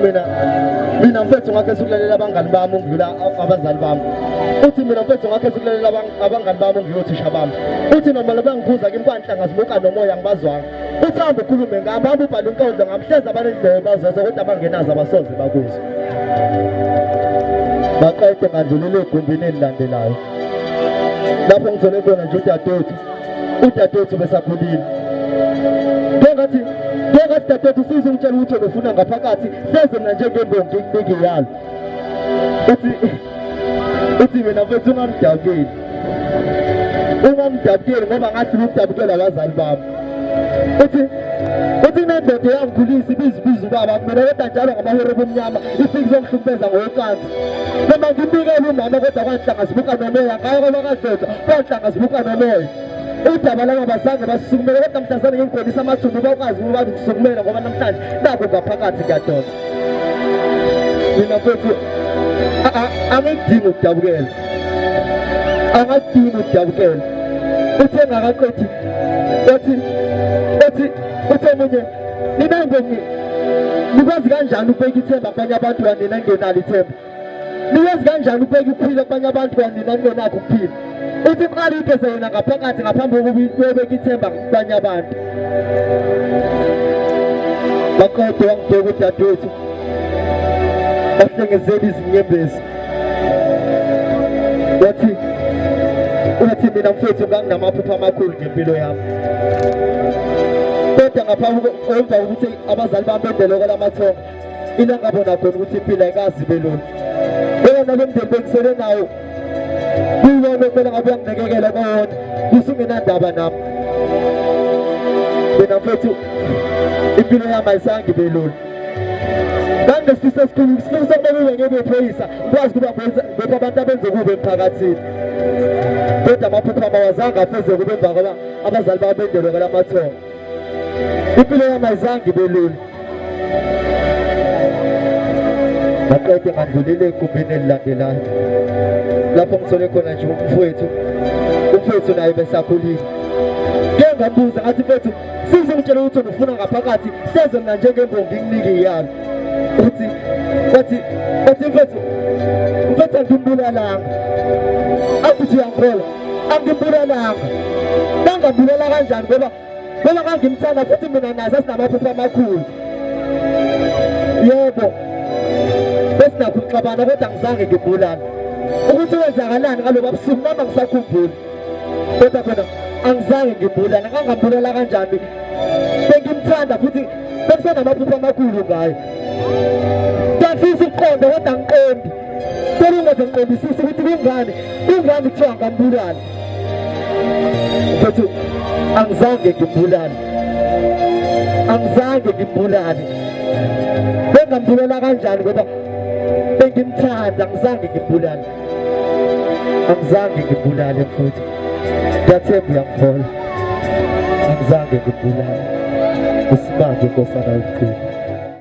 Mina mfethu ngakhetha ukulalela abangani bami ukudlula abazali bami. Uthi mina mfethu ngakhetha ukulalela abangani bami ukudlula othisha bami. Uthi noma bangikhuza kimi kwanhlanga zimuka nomoya ngibazwanga. Uthi hamba ukhulume ngami, hamba ubhale inkondlo ngami, hleze abanendlebe bazozwa kodwa abangenazo abasoze bakuzwe. Maqede ngadlulela egumbini elilandelayo. Lapho ngithole khona nje udadewethu, udadewethu besakhulile. Ngengathi ngengathi dadewethu size ungitshela ukuthi ubefuna ngaphakathi, hleze mina njengembongi ngiyalo. Uthi uthi mina mfethu ungamdabukeli. Ungamdabukeli ngoba ngahlula ukudabukela abazali bami. Uthi uthi nendoda eyangikhulisa ibizibiza ubaba kumina kodwa njalo ngamahora obumnyama ifike izongihlukumeza ngocansi. Noma ngibikele umama kodwa kwanhlanga zibuka nomoya ngayo kwabakadlodla kwanhlanga zibuka nomoya. Udaba laba bazange basukumele kodwa mhlazane ngimgobisa amathumbu bakwazi ukuba ngisukumele ngoba namhlanje nakho ngaphakathi ngiyadonsa. Mina mfethu angidingi ukudabukela. Angadingi ukudabukela. Uthe ngakaqedi wathi wathi uthe omunye nina mbongi nikwazi kanjani ukubeka ithemba kubanye abantu kanina ningenalo ithemba? Nikwazi kanjani ukubeka ukuphila kubanye abantu kanina ningenakho ukuphila? Uthi qala igeze wena ngaphakathi ngaphambi kokuba uyobeka ithemba kubanye abantu. Baqede wangibheka udadewethu wahlengezela izinyembezi wathi wathi mina mfethu nganginamaphupho amakhulu ngempilo yami kodwa ngaphambi emva kokuthi abazali bami bendele kwalamathongo ila ngabona khona ukuthi impilo ayikazi ibe lula kodwa nalo mndeni bengisele nawo kuyiwona okumele ngabe uyanginakekela kowona usungenandaba nami mina mfethu impilo yami ayizange ibe lula nganginesifiso esikhulu isifiso sokuba kube ngebe iphoyisa ngikwazi ukuba ngibopha abantu abenze kubi emphakathini kodwa amaphupho ami awazange afezeke kube emva koba abazali bami bendelwe kwelamathongo impilo yami ayizange ibe lula Maqede ngandlulile egumbini elilandelayo lapho ngithole khona nje umfowethu umfowethu naye besakhulile ke ngabuza ngathi mfethu size ngitshela ukuthi ufuna ngaphakathi hleze mina njengembongi nginike iyalo uthi wathi wathi mfethu mfethu angimbulalanga akuthi uyangikholwa angimbulalanga bangambulala kanjani ngoba Ngoba ngangimthanda futhi mina naye sasinamaphupho amakhulu. Yebo. Besinakho ukuxabana kodwa angizange ngibulale. Ukuthi kwenzakalani ngaloba busuku nami angisakhumbuli. Kodwa khona angizange ngibulale, ngangambulala kanjani? Bengimthanda futhi bekusenamaphupho amakhulu ngaye. Ngiyafisa ukuqonda kodwa angiqondi. Cela ungaze ngiqondisise ukuthi kungani, kungani kuthiwa ngambulala. Mfethu angizange ngibulale, angizange ngibulale. Bengambulala kanjani ngoba bengimthanda, angizange ngibulale, angizange ngibulale mfethu. Ngiyathemba uyangikholwa, angizange ngibulale. Usimanje nkosana yokucina.